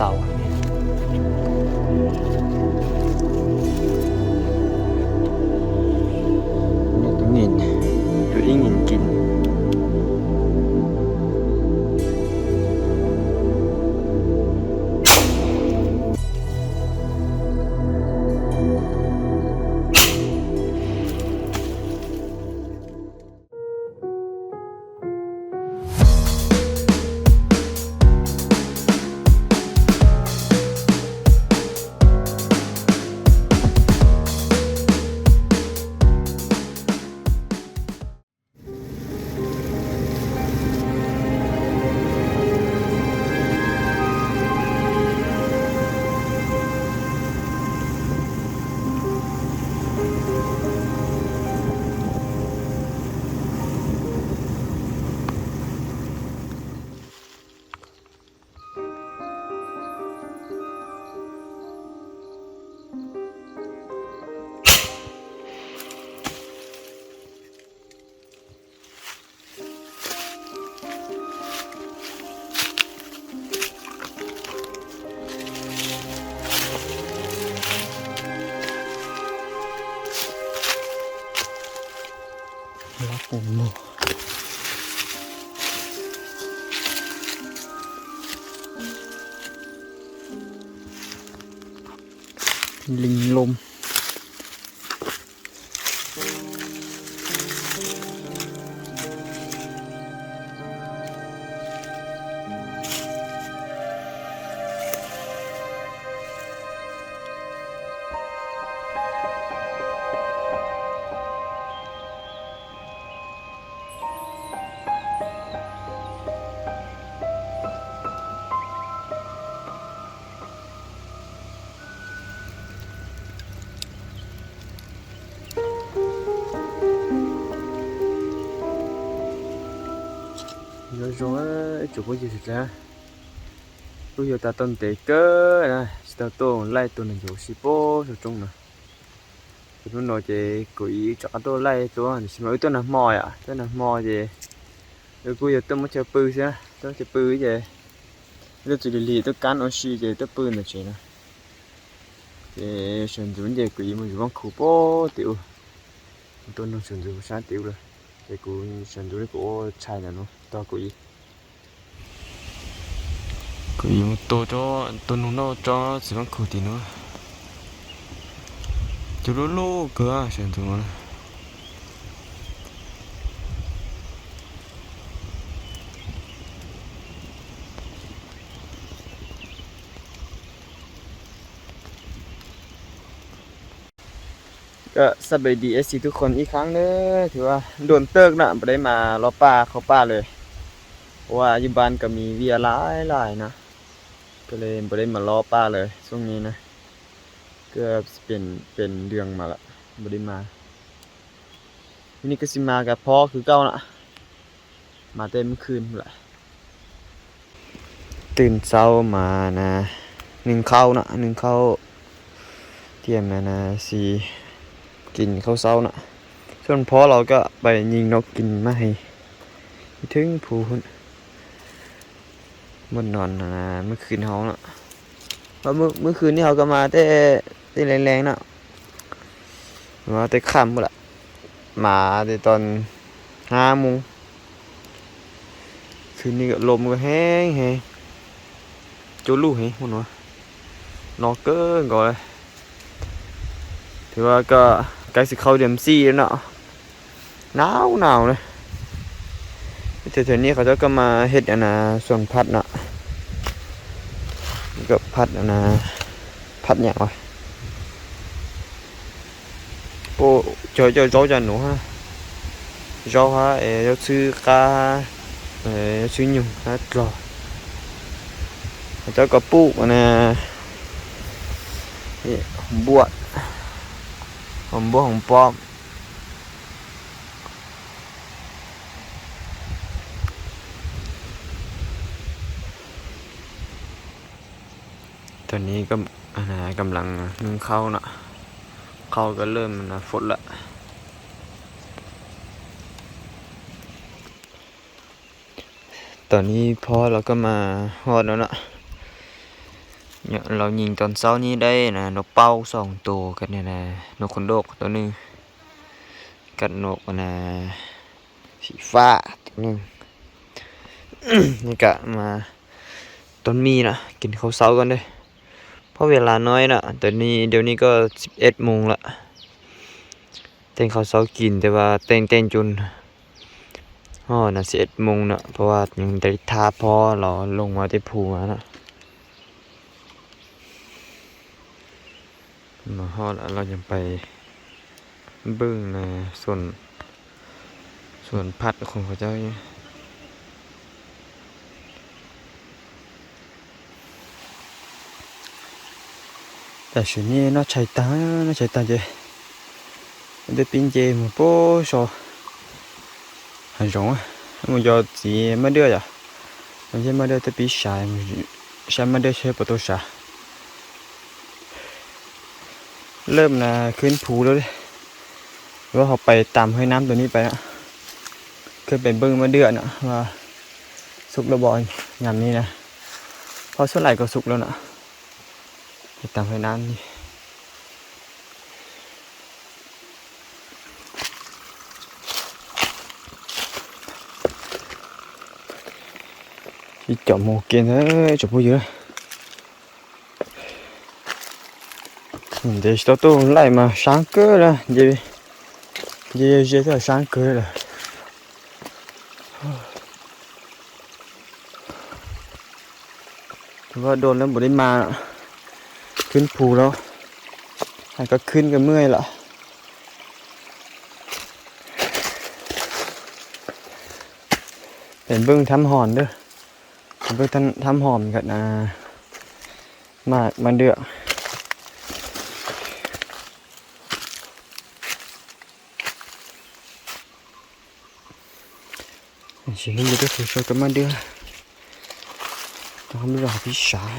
tau. Tus ib nim kim. Ling lom. Zoo zoo, ib tsoom phooj ywg sawv daws, kuj yog tas tau ntev kawg na tsis tau tuaj laij tua neeg ncuav si puag saum roob no. Ces hnub no ces kuv ib rov qab tuaj laij tua, tiam sis mas wb tuaj nag hmo yom, tuaj nag hmo ces wb kuj yog tuaj muab chaw pw xwb, tuaj muab chaw pw ces wb tuaj txog lig lig tuaj kab ua si ces tuaj pw ntawm tsev no. Ces sawv ntxuv ces kuv ib mus zuv vaaj khum puag tim ub, tuaj nug sawv ntxuv sab tim ub lawm, ces kuv sawv ntxuv kuv ua tshais ntawm no tog kuv ib. Kuv yuav mus tua, tua nug noj tsob txiv vaaj khum tim no. Cua lub lub kawg sawv ntxuv.ก็สบายดี เอฟซี ทุกคนอีกครั้งเด้อ ถือว่าโดนเติบนะ บ่ได้มารอป้าเข้าป่าเลย เพราะว่าอยู่บ้านก็มีเวียหลายๆนะ ก็เลยบ่ได้มารอป้าเลยช่วงนี้นะ เกือบจะเป็น เป็นเดือนมาละ บ่ได้มา ทีนี้ก็สิมากับพ่อคือเก่าละ มาแต่เมื่อคืนพู้นละ ตื่นเช้ามานะ นึ่งข้าวนะ นึ่งข้าวเตรียมนะนะ สิกินข้าวเช้านะ ส่วนพ่อเราก็ไปยิงนกกินมาให้ถึงภูพุ้น บนนอนนะ เมื่อคืนเฮานะ เพราะเมื่อ เมื่อคืนนี้เขาก็มาแต่ แต่แรงๆนะ มาแต่ค่ำพู้นละ มาแต่ตอนห้าโมง คืนนี้ก็ลมก็แฮงแฮง โจลู่แฮงพู้นวะ ร้อนเกินก่อนเลย ถือว่าก็ใกล้สิเข้าเดือนสี่แล้วเนาะ หนาวหนาวนะ แถวๆนี้เขาเจ้าก็มาเฮ็ดอันนะสวนผักเนาะ ก็ผักอันนะ ผักหยังวะ โอ้ เจอ เจอ เจอ เจอหนูฮะ เจอฮะ เอ่อ เจอซื้อก้า เอ่อ เจอซื้อหนูฮะ หรอ เขาเจ้าก็ปลูกอันนะ นี่ หอมบัว หอมบัว หอมป้อม ตอนนี้ก็ อ่ากำลังนึ่งข้าวเนาะ ข้าวก็เริ่มนะฟดละ ตอนนี้พ่อเราก็มาฮอดแล้วเนาะ Los nyeem tau xaub nyib dab na, nov paub xoo tus kab na, nov qhuv doj tus nwj, kab nov na, xim fab tus nwj, kab mas tus mij na, kis khau xaub koj ntej. Phab vis las no na, tus ni dua ni koj xib ej moos lawm. Teej khau xaub kis tes vaj teej teej cun ho na xib ej moos na, phab vaj ntev thab phob los loog ua tej phu mas na. Mas ho los yog pais npwj na, xuam phaj qhov cov. Tam sim no noj tshais tag, noj tshais tag ces twb pib nce mus pem so hav zoov, mus yos txiv maj daj yom, mus yos maj daj twb pib sav, saib maj daj seb puas tau sav. Lawm na, khwb phu lawm, yuav ho pais tam haiv nab tus ni pais na, khwb pais npwj maj daj na, xub lab npos nyam ni na, ho xub laim kom xub lawm na, tam haiv nab ni. Ib co mus ke ntag tsoom phooj ywg. Ntev tsis tau tuaj laij mas sab kawg na, nce ze thiaj sab kawg lawm. Tus vaj dua lawv npaum li mas, khwb phu lawm, hais koj khwb koj muaj lawm. Pem npwj thab hom, pem npwj thab hom nkawd na, maj daj. Sim no nce tuaj txog so cov maj daj, tau qhov maj daj qhov pib sav.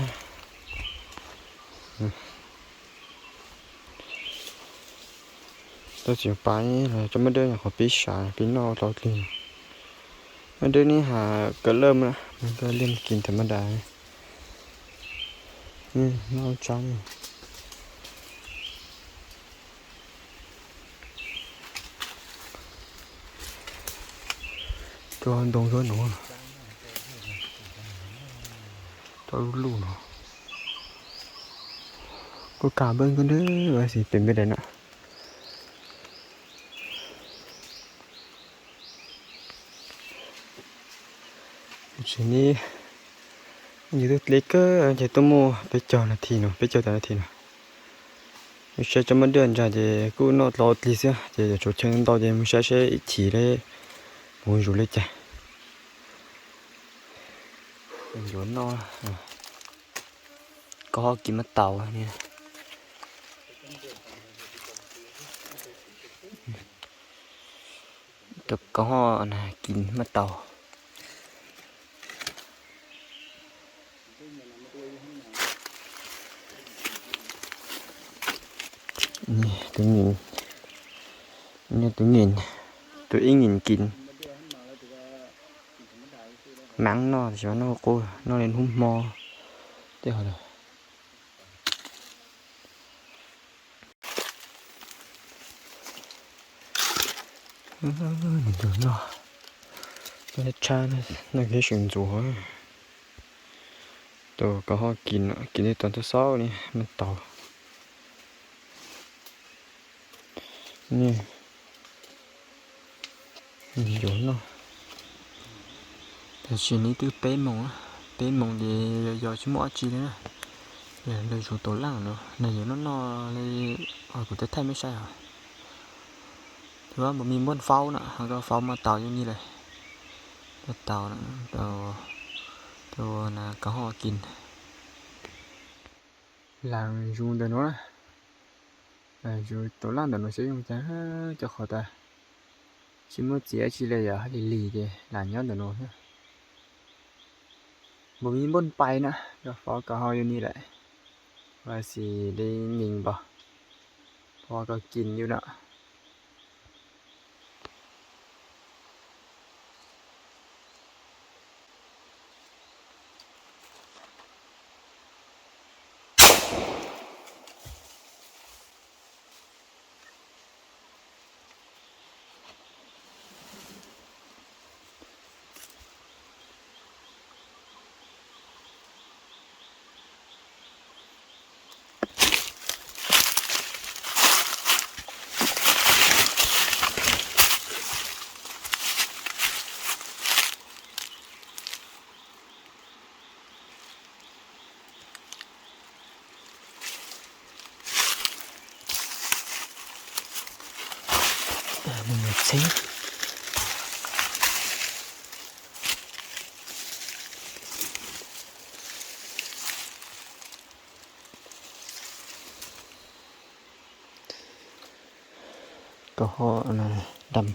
Tau txiv pas los cov maj daj nyuam qhuav pib sav pib noj tau dlig. Maj daj neb has kawg lawm na, kawg liaj kis tham maj daj. Noj tsab. Cov ntoo zuab no, cov lub lub no, kuj kam npwj kawg nrab xis pem npej daim na. Tsis ni, yus twb dle kawg ces tuaj muaj peb caug nas this no, peb caug tawm nas this no. Yus saib cov maj daj ntsa ces kuj noj dlau dlig xwb ces yuav tsum cheem ntau ces mus saib seb ib chim li mus zuj li cas. Yuav noj, kov ho kis maj taus. Kov ho kis maj taus. Tus, tus ib nyim kis. Maam noj, noj qub noj li hnub hmo tej ho lawm. Nws tus noj, noj tshab, noj kev seem ntxuv. Tus kov ho kis, kis li tus ntxhab xaub li maj taus. Yuav noj. Tam sim no twb peb moos, peb moos ces yos tsis muaj dab tsi li na. Lawv zus tau laj no, nws yuav noj noj li, kuv teb thaij mej saib os. Tus npam me npoj faub na, ho koj faub maj taus yuav ni lawm. Maj taus, tus na kov ho kis. Lam zus ntawm no na, lam zus tau laj ntawm no saib zoo cas, cov qhov tas tsis muaj txiv dab tsi li, yog hab lig lig ces lam nyob ntawm no xwb. Npam me npoj pais na, koj faub kov ho yuav ni lawm. Ua xis li nyeem npam, faub kov kis yus na. txheeb. Koj ho dam.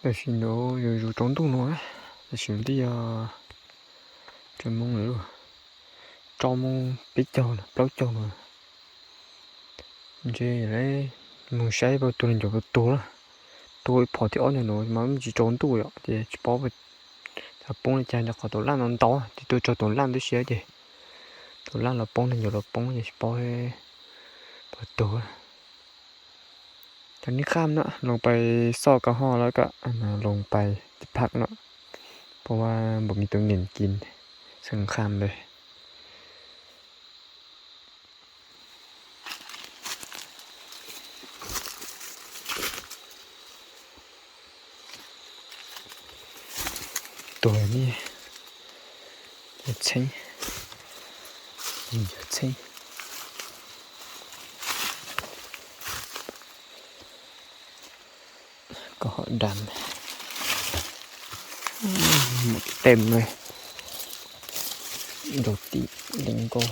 Tam sim no yuav zus tsaus ntuj no, tam sim no twb yog rau moos lawm, rau moos peb caug no plaub caug no. Ntshe mus saib puas tuag neeg ncuav puas tuag na. Tuag ib phom thiab ob ntag no mas tsis tsaus ntuj yom, ces tsis paub. Poob li cas, qhov tus laj no ntau ces tuaj tsaug tus laj ntawd siab ces tus laj los poob, neeg ncuav los poob ces tsis paub puas tuag. Cov nij kham na, loo pais xauj kav ho lawm kam, loo pais tib phaj no,เพราะว่าบ่มีตัวเงินกิน xeem khamเลย. Tuag ni, txheeb, txheeb. Koj ho dam, mus tem li, nrau tim li nkauj.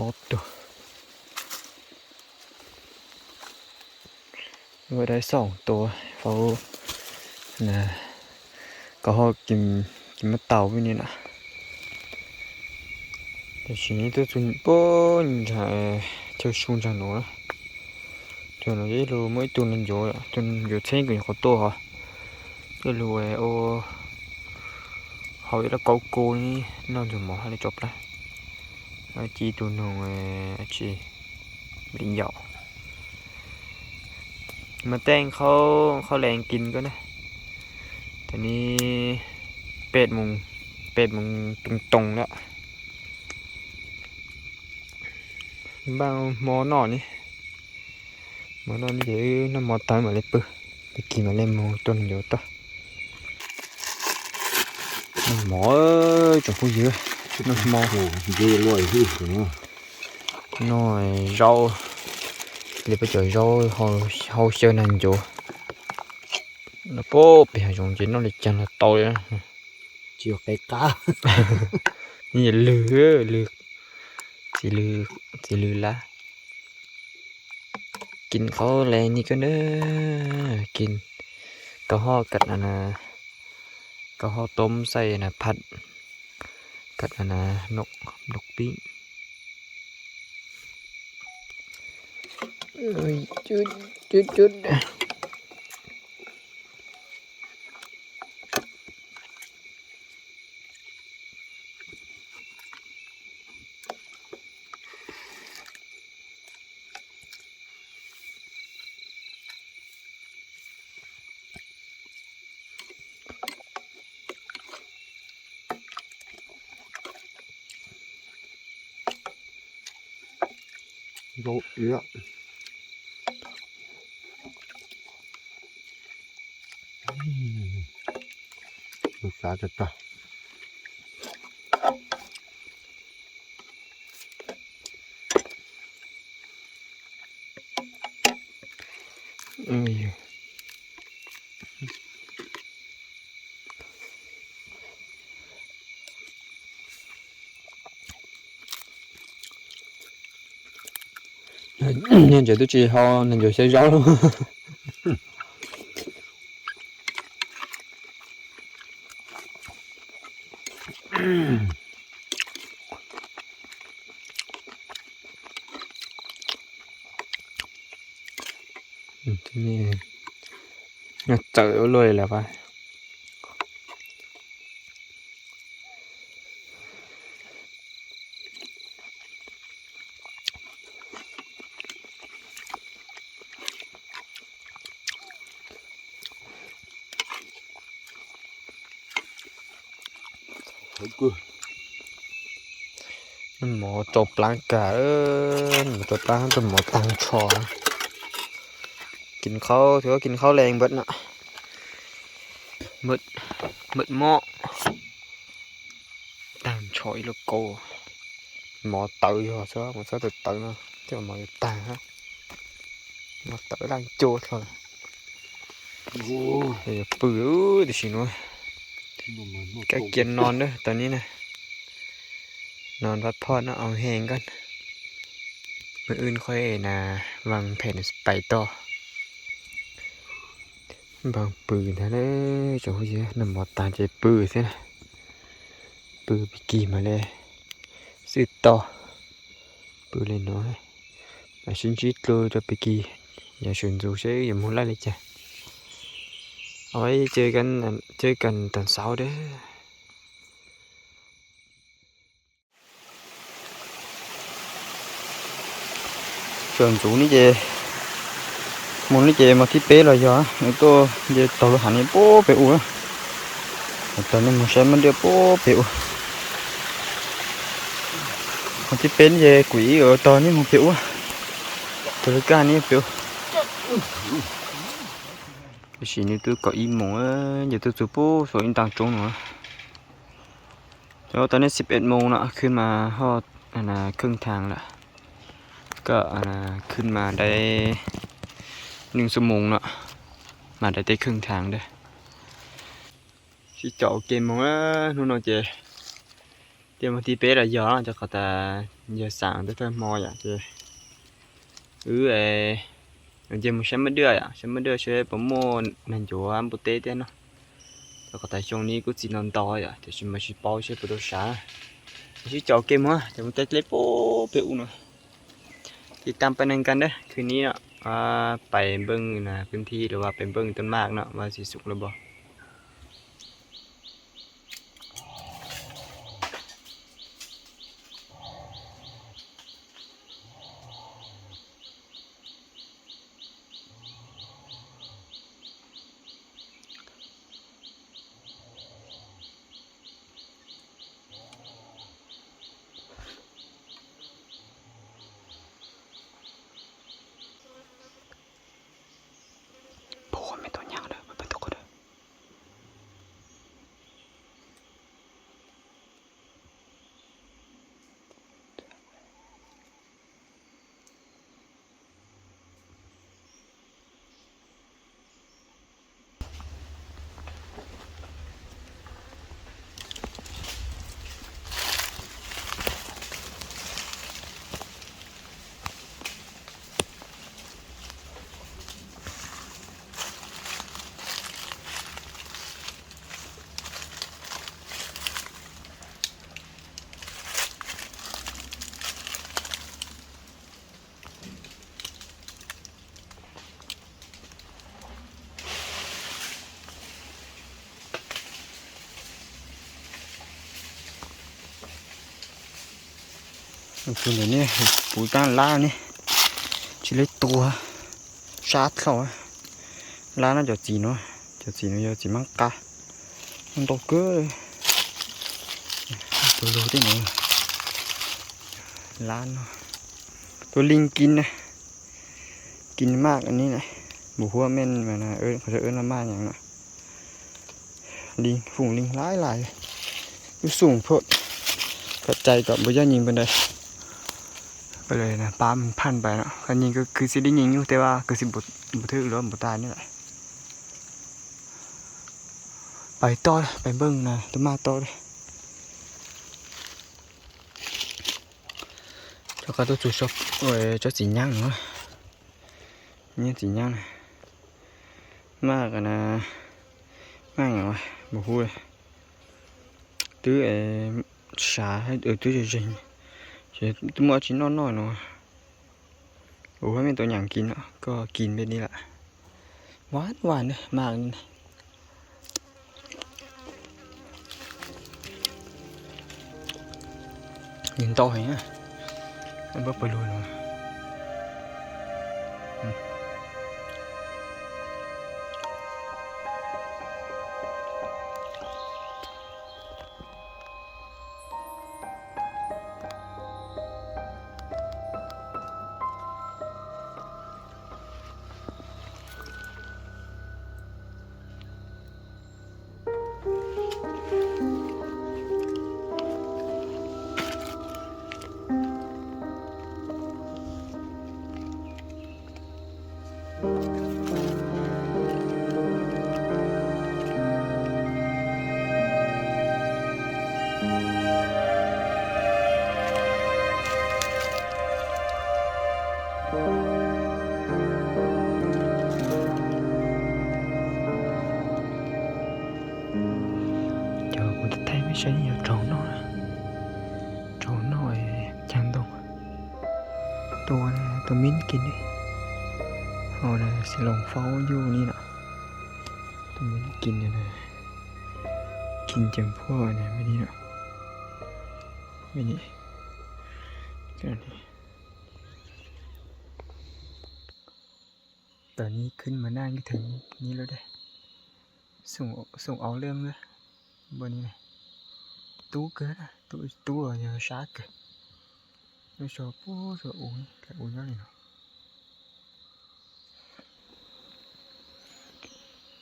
Ob tug, ua dai xoom tua hauv, kav ho kis muab tau vim ni na. Tam sim no tuaj txug puag nram chaw su nrag no, cov no ib lug muaj ib tug neeg ncuav, tus neeg ncuav txheeb kws nyuam qhuav tuaj hov, ib lug ua hauv ib lub kaub kub noj ntsuag mov hab li tso plab, ci tus noog tsi li yaum. Mas tej khaub leg kis koj na, tam nim peb moos, peb moos toog toog lawm. Npaj hmo noj ni, hmo noj ni ces wb noj hmo tag mam li pw, tag kis mam li mus tua neeg ncuav toj. Noj hmo tsoom phooj ywg, noj hmo, noj zaub, li peb cov zaub hau xyaw neeg ncuav. Noj puag pem hav zoov ces noj li cas los tau li. Tsis yog qe qab. Lwg, lwg, txiv lwg, txiv lwg lab. Kis khaub leg ni koj na, kis kav ho, kav ho toob xaij na phaj, kav noj pib. Zaub iab. Xav tag tag. Nyob ntawd twb tsis hau neeg ncuav xyaw zaub. Txawm ua luaj li lawm. Mov tsau plab kag, mov tsau plab, mov tag nrho. Kis khaub, twb kis khaub lees npawm na. Npawm mob tag nrho ib lub kaub. Mov tawv yog xwb, mov txhob tawv tawv no, tej mov yuav tag. Mov tawv laj cua dlhau. Pw tiam sis no kab kiag no na, tau ni na. No pab phoj no au heev koj. Mas wb qhov na, vaj phem pais toj. Npaj pw ntag, tsoom phooj ywg, noj mov tag ces pw xwb na. Pw pig kig mas li xwb toj. Pw li no, mam sib ntsib dlua rau pig kig, yog sawv ntxuv seb yuav moog laij li cas. Ua, cia kag tam xauv dab. Sawv ntxuv ne ces, moog ne ces moog thib peb los yog nws tuaj nce taug lub hav ne puag pem ub. Tog nej moog saib mab dwj puag pem ub. Moog thib peb ne ces kuv ib tog nej moog pem ub. Tog lub kaj ne pem ub. Tam sim no twb kaum ib moos, ces tuaj txug puag saum ib ntaag roob no. Cov tau nej xib peb moos no khwb mas ho kheej thaam lawm. Koj khwb mas dai neeg xuab moos no, mas dai tej kheej thaam dab. Sib caum ua ke moog, hnub no ces tej moog thib peb los yog, rau qhov tas yawg xaam tau thawj hmo yom, ces wb nce moog saib mab dwj yom, saib mab dwj seb puas muaj neeg ncuav npua teb thiab no. Rau qhov tas xyoo no kuj txi no nto yom, tiam sis mas tsis paub seb puas tau sav. Sib caum ua ke moog, ces moog teb dleb puag pem ub no. Tiv taag pab neeg kag dab, khwb nib no, pais npeej na, peb thib los pais npeej tuaj maj no, vaj txiv xum los npo. Tus ntawm ne puv taab lab ne, tsis leb tua, sab dlhau. Lab no cov txiv no, cov txiv no yog txiv maab qab, ntau kawg. Tus lug teb no, lab no, tus leej kis na, kis maj ne, mus huab mej qhov wb maj nyam no. Leej, foom leej laib lais, wb xoom phom kom cai kom npua yaj nyeeg npua ntawd, pab phaj pais no, nyeeg kws xwb dib nyeeg nyuj tej vaj kws xwb npua thwb luav npua tas ne lawm. Pais toj, pais npeej na, tuaj maj toj. Rov qab tuaj txug tsob txiv nyaab no, nyaab txiv nyaab na, maj, maj mus hu, twb sav, twb zeeg, twb muaj tsi noj noj no. Ua huab mej tau nyaam kis no, koj kis npe li lawm. Vaj vaj na, mag li na. Ntau heev na. Npawb pawg lug no. Cov kuv thaij peb saib yog tsaug noj, tsaug noj caag ntoo, tua, tua mib kis ne, ho xi loos faub yuj li no, tua mib kis, kis ceem phuaj li no. Tam ni khwb mas naj kws theem ni lawm dej, xoom auv lawm npua ni, tub kawg, tub los yog sab kawg, lub so puag saum u, u nyob li no.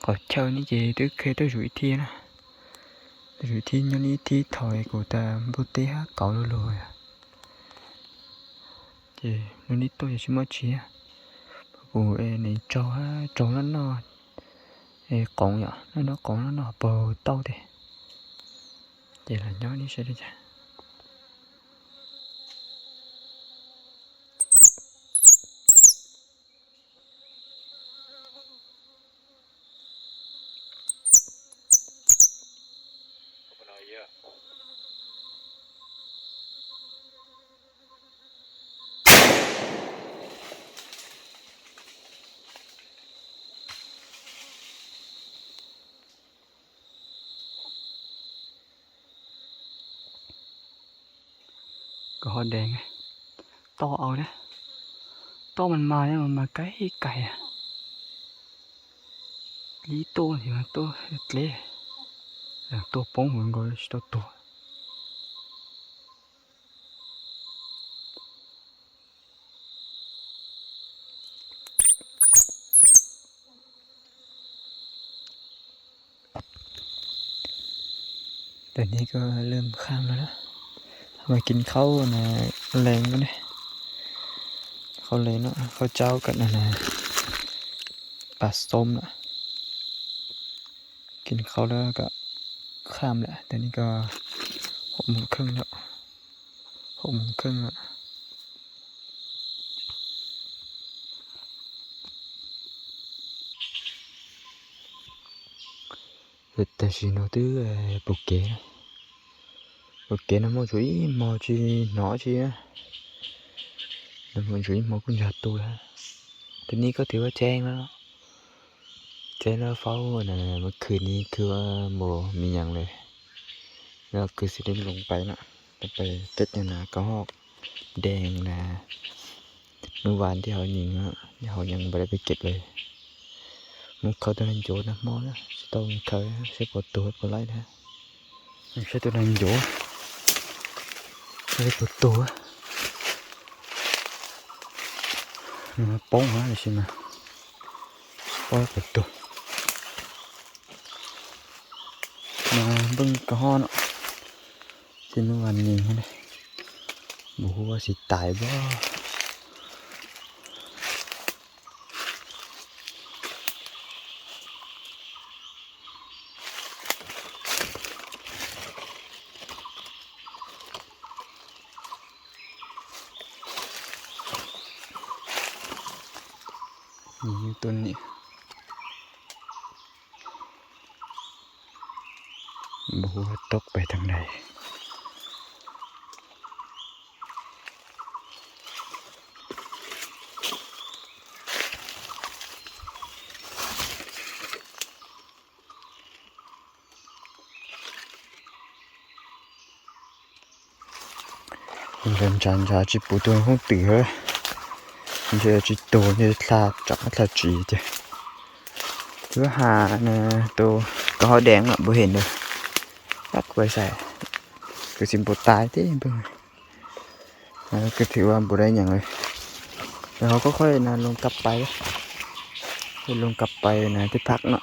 Qhov chaw no ces twb khe tuaj zuj ib thib na, tuaj zuj ib thib, nyob li ib thib thaum kuv tas npua teb hab kauv lug lug. Ces lub neb tuaj ces tsis muaj tsi, kuv nim tsaug, tsaug noj noj qoov yom, noj noj qoov noj noj paug tauj tes, ces los nyob neb saib li cas. Koj ho dees, toj au na, toj mas mas mas kaig kaig, ib tuaj ces tuaj dleb, tuaj poob hauv nkaus tsis tau tuag. Tam no koj lawm kham no na, mas kis khaub lees ne, khaub lees no, khaub tsaub kam no na, pas xom na, kis khaub lawm kom kham lawm, tam no koj hauv moos kheej lawm, hauv moos kheej lawm. Tam sim no twb pus kev, pus kev no muaj tsuas ib hmo tsis hnov tsi, muaj tsuas ib hmo kuj ntsag tu lawm. Tam no koj twb ua tseeb lawm, tseeb lawm faub, mus khwv ni khwv ua npaum me nyuam lawm. Khwv xws li loo pais no, pais teb na koj ho dees na, nub vas nti hauv nyeem, nti hauv nyeem npaum li peb kev lawm. Mus khaws tus neeg ncuav nag hmo na, tsis tau mus khaws saib puas tuag puas laib na. Saib tus neeg ncuav, saib puas tuag. Nws poob hab tab sis mas tsis paub puas tuag. Mas npej koj ho no, ces nub vas nyeem, npaum hu ua xis tais npaum. Nws tuaj niam, npaum hu ua rov pem tag nrho. Ntshav ntshav tsis pum tus hoob twm, ntshe tsis tus ntshe dlha tsam dlha tsis ces. Lub hav no tus kauv hau deev no npua hem ntawd, pab kuv xav, kuv xav npau taws thiab npawg, kuv thwm ua npau dab nyeem li. Ho qhov qhov no loo kab pais, loo kab pais na tib phab no.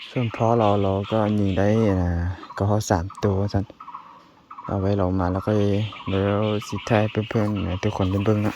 Xub phob los los koj nyeem dab kauv hau xam tus, a, los mas los koj lawv xib thaij pheej pheej tus qhov nti npawg no.